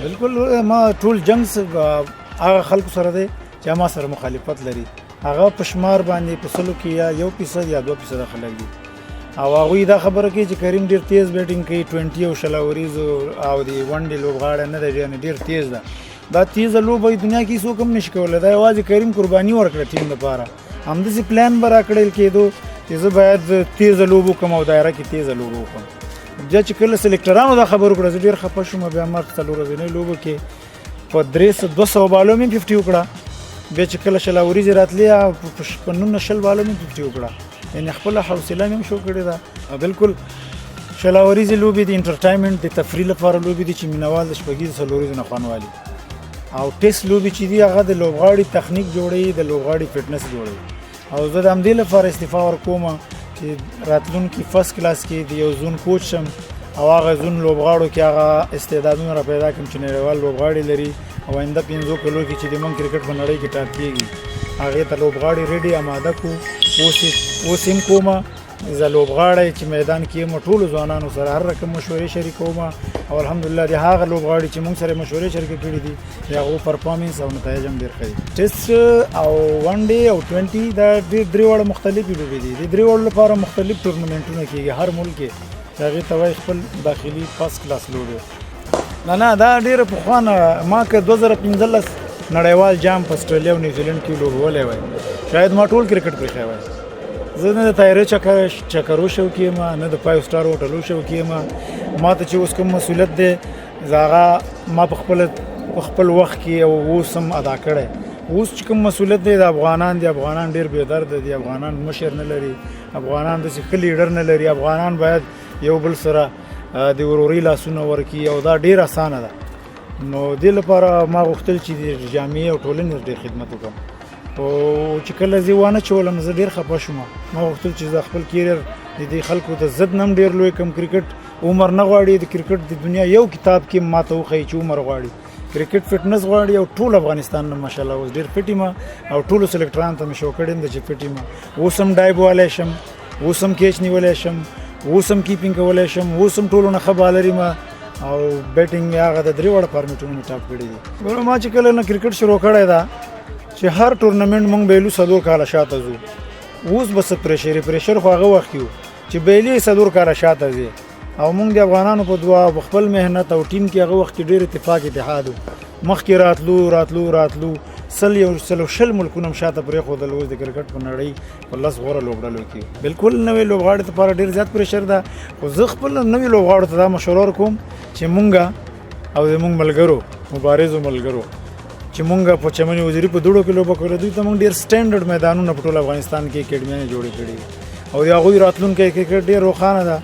بالکل، ما ټول جنگ هغه خلکو سره دی چې ما سره مخالفت لري. هغه په شمار باندې په سلو کې یا 1% یا 2% خلک دي، او هغوی دا خبره کوي چې کریم ډیر تیز بیټینګ کوي، 20 او 20 اوریز او د ون ډے لوبغاړی نه دی، یعنی ډیر تیز ده. دا تیزه لوبه دنیا کې څوک هم نشي کولی. دا یوازې کریم قرباني ورکړه ټیم لپاره. همداسې پلان به راکړل کېدو چې زه باید تیزه لوبه وکړم او دایره کې تیزه لوبه وکړم. بیا چې کله سلیکټرانو دا خبر وکړه، زه ډېر خفه شوم. بیا ما څلور ورځنۍ لوبو کې په 300 200 بالو مې 50 وکړه. بیا چې کله 20 اوریزې راتلې، په 19 20 بالو مې 50 وکړه، یعنی خپله حوصله مې هم شو کړې ده. بالکل، 20 اوریزې لوبې د entertainment، د تفریح لپاره لوبې دي چې مینوال د شپږیزو څلوریزو نه خوند والي، او ټیسټ لوبې چې دي، هغه د لوبغاړي تخنیک جوړوي، د لوبغاړي فټنس جوړوي. او زه د همدې لپاره استعفا ورکوم چې راتلونکي first class کې د یو zone coach شم او هغه زون لوبغاړو کې هغه استعدادونه را پیدا کړم چې نړیوال لوبغاړي لري، او آینده 5 کلو کې چې د مونږ کرکټ په نړۍ کې ټاپ کیږي، هغې ته لوبغاړي ready اماده کو. اوس هم کومه زه لوبغاړی چې میدان کې یم، ټولو ځوانانو سره هر رقم مشورې شریکوم، او الحمدلله د هغه لوبغاړي چې مونږ سره مشورې شریکې کړې دي، د هغو performance او نتایج هم ډېر ښه دي. ټیسټ او ون ډے او 20، دا ډېر درې واړه مختلفې لوبې دي. د درې واړو لپاره مختلف ټورنمنټونه کېږي هر ملک کې چې هغې ته وایي خپل داخلي first class لوبې. نه نه، دا ډېره پخوانه. ما که 2015 نړیوال جام په اسټرالیا او نیوزیلینډ کې لوبولی وای، شاید ما ټول کرکټ پرېښی وای. زه نه د طیارې چکرو شوقي یم، نه د 5 star هوټلو شوقي یم. ما ته چې اوس کوم مسؤلیت دی، زه هغه ما په خپل وخت کې او اوس هم ادا کړی. اوس چې کوم مسؤلیت دی، د افغانان دي. افغانان ډېر بې درده دي، افغانان مشر نه لري، افغانان داسې ښه لیډر نه لري. افغانان باید یو بل سره د ورورۍ لاسونه ورکړي، او دا ډېر اسانه ده. نو دې لپاره ما غوښتل چې د جامعې او ټولنې ډېر خدمت وکړم، او چې کله زه وانه چولم، زه ډېر خفه شوم. ما غوښتل چې زه خپل career د دې خلکو د ضد نم ډېر لوی کم. کرکټ عمر نه غواړي. د کرکټ د دنیا یو کتاب کې ماته وښیي چې عمر غواړي. کرکټ فټنس غواړي، او ټول افغانستان نه ماشاءالله اوس ډېر فټ یم، او ټولو سلیکټرانو ته مې شو کړی چې فټ یم. اوس هم dive والی شم، اوس هم کیچ نیولی شم، اوس هم keeping کولی شم، اوس هم ټولو نه ښه بالر یم، او بیټینګ مې هغه د درې واړه فارمیټونو مې ټاپ کړي دي. ګوره، ما چې کله نه کرکټ شروع کړی دا چې هر ټورنمنټ مونږ بیلو، 4 کاله شاته ځو. اوس به څه pressure؟ pressure خو هغه وخت کې چې بیلې 4 کاله شاته ځي، او مونږ د افغانانو په دعا، په خپل مهنت او ټیم کې هغه وخت کې ډېر اتفاق اتحاد و، مخکې راتلو راتلو راتلو، سل یو سل شل ملکونه هم شاته پرېښودل. اوس د کرکټ په نړۍ په 10 غوره لوبډلو کې. بالکل، نوې لوبغاړي لپاره ډېر زیات pressure ده، خو زه خپل نوې لوبغاړو ته دا مشوره ورکوم چې مونږه او زمونږ ملګرو، مبارزو ملګرو، چې مونږ په چمني وزیري په دوړو کې لوبه کوله، دوی ته مونږ ډېر standard میدانونه په ټول افغانستان کې اکیډمیانې جوړې کړي، او د هغوی راتلونکی کرکټ ډېر روښانه ده.